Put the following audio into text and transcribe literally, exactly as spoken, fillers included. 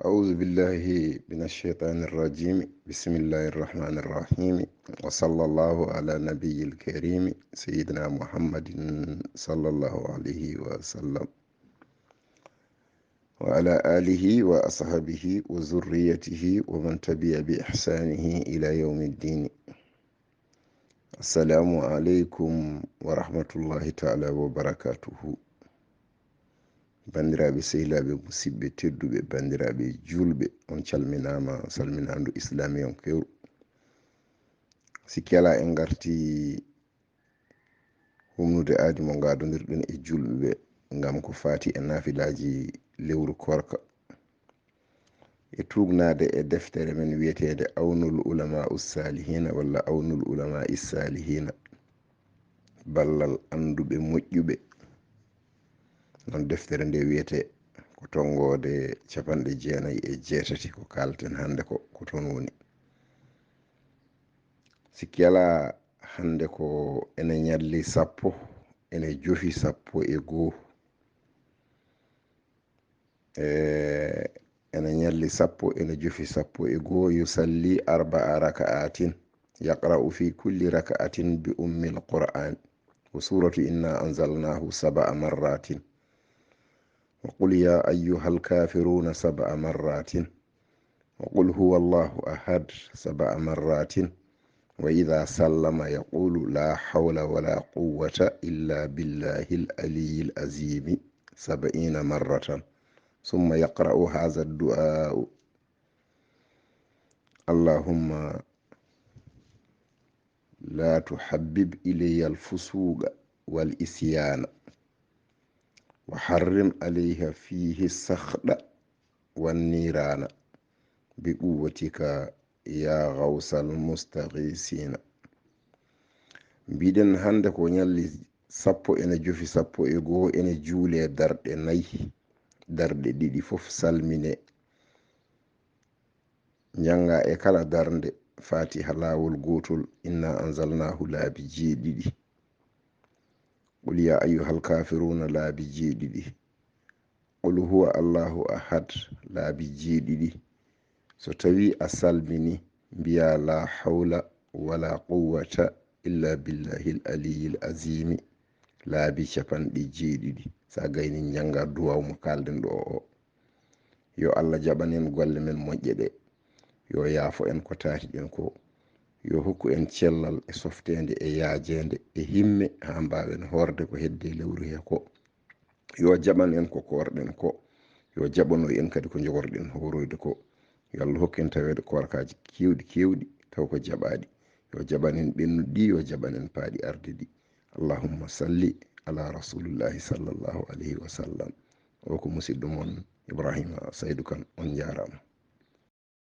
أعوذ بالله من الشيطان الرجيم. بسم الله الرحمن الرحيم. وصلى الله على نبي الكريم سيدنا محمد صلى الله عليه وسلم، وعلى آله وأصحابه وذريته ومن تبع بإحسانه إلى يوم الدين. السلام عليكم ورحمة الله تعالى وبركاته. Banndiraaɓe, sehilaaɓe, musiɗɓe tedduɓe, banndiraaɓe juulɓe, on calminaama salminaandu islaamiyonkeeru. Sikki alaa, en ngarti humnude aadi mo ngaadondirɗen e juulɓe ɓe, ngam ko faati e naafilaaji lewru koorka. E tuugnaade e deftere men wiyeteende Awnul Ulama'u Salihiina walla Awnul Ulama'i Salihiina, ballal annduɓe moƴƴuɓe. Non deftere nde wiyetee, ko tonngoode capanɗe jeenayi e jeetati ko kaalten hannde ko, ko toon woni. Sikki alaa, hannde ko ene ñalli sappo, ene jofi sappo e goo. E, ene ñalli sappo, ene jofi sappo e goo. Yusalli arba'a raka'atin, yaqra'u fi kulli raka'atin bi ummil Qur'an, wa suratu inna anzalnahu sab'a marratin, wa qul ya ayyuhal kafiruna sab'a marratin, wa qul huwa Allahu ahad sab'a marratin, wa idha sallama yaqulu la hawla wala quwwata illa billahil aliyyil azimi sab'ina marratan, summa yaqra'u hadha ad-du'a: Allahumma la tuhabbib ilayya al-fusuqa wal isyana, wa harrim alayha fihi as-sakhda wan nirana bi quwwatika ya ghawsal mustaghisina. Mbiɗen hannde ko ñalli sappo ene jofi sappo e goo, ene juulee darɗe nayi, darɗe ɗiɗi fof salminee. Njannga e kala darnde Fatiha laawol gootol, inna anzalnahu laabi jeeɗiɗi, qul ya ayyuhal kafiruna laabi jeeɗiɗi, qul huwa Allahu ahad laabi jeeɗiɗi. So tawi a salmini, mbiya la hawla wala quwwata illa billahil aliyyil azimi laabi capanɗe jeeɗiɗi. Sa gayni, njannga duwaaw mo kaalɗen ɗo o. Yo Allah jaɓan en golle men moƴƴe ɗe. Yo yaafo en ko taatiɗen ko. Yo hokku en cellal e softeende e yaajeende e himme haa mbaawen hoorde ko hedde lewru he ko. Yo jaɓan en ko koorɗen ko. Yo jaɓano en kadi ko njogorɗen hooroyde ko. Yo Allah hokku en taweede koorkaaji keewɗi keewɗi taw ko jaɓaaɗi. Yo jaɓan en ɓennuɗi ɗi, yo jaɓan en paaɗi arde ɗi. Allahumma salli ala rasulillahi sallallahu alayhi wa sallam. O ko musidɗo mon Ibrahima Saydu Kan. On njaaraama.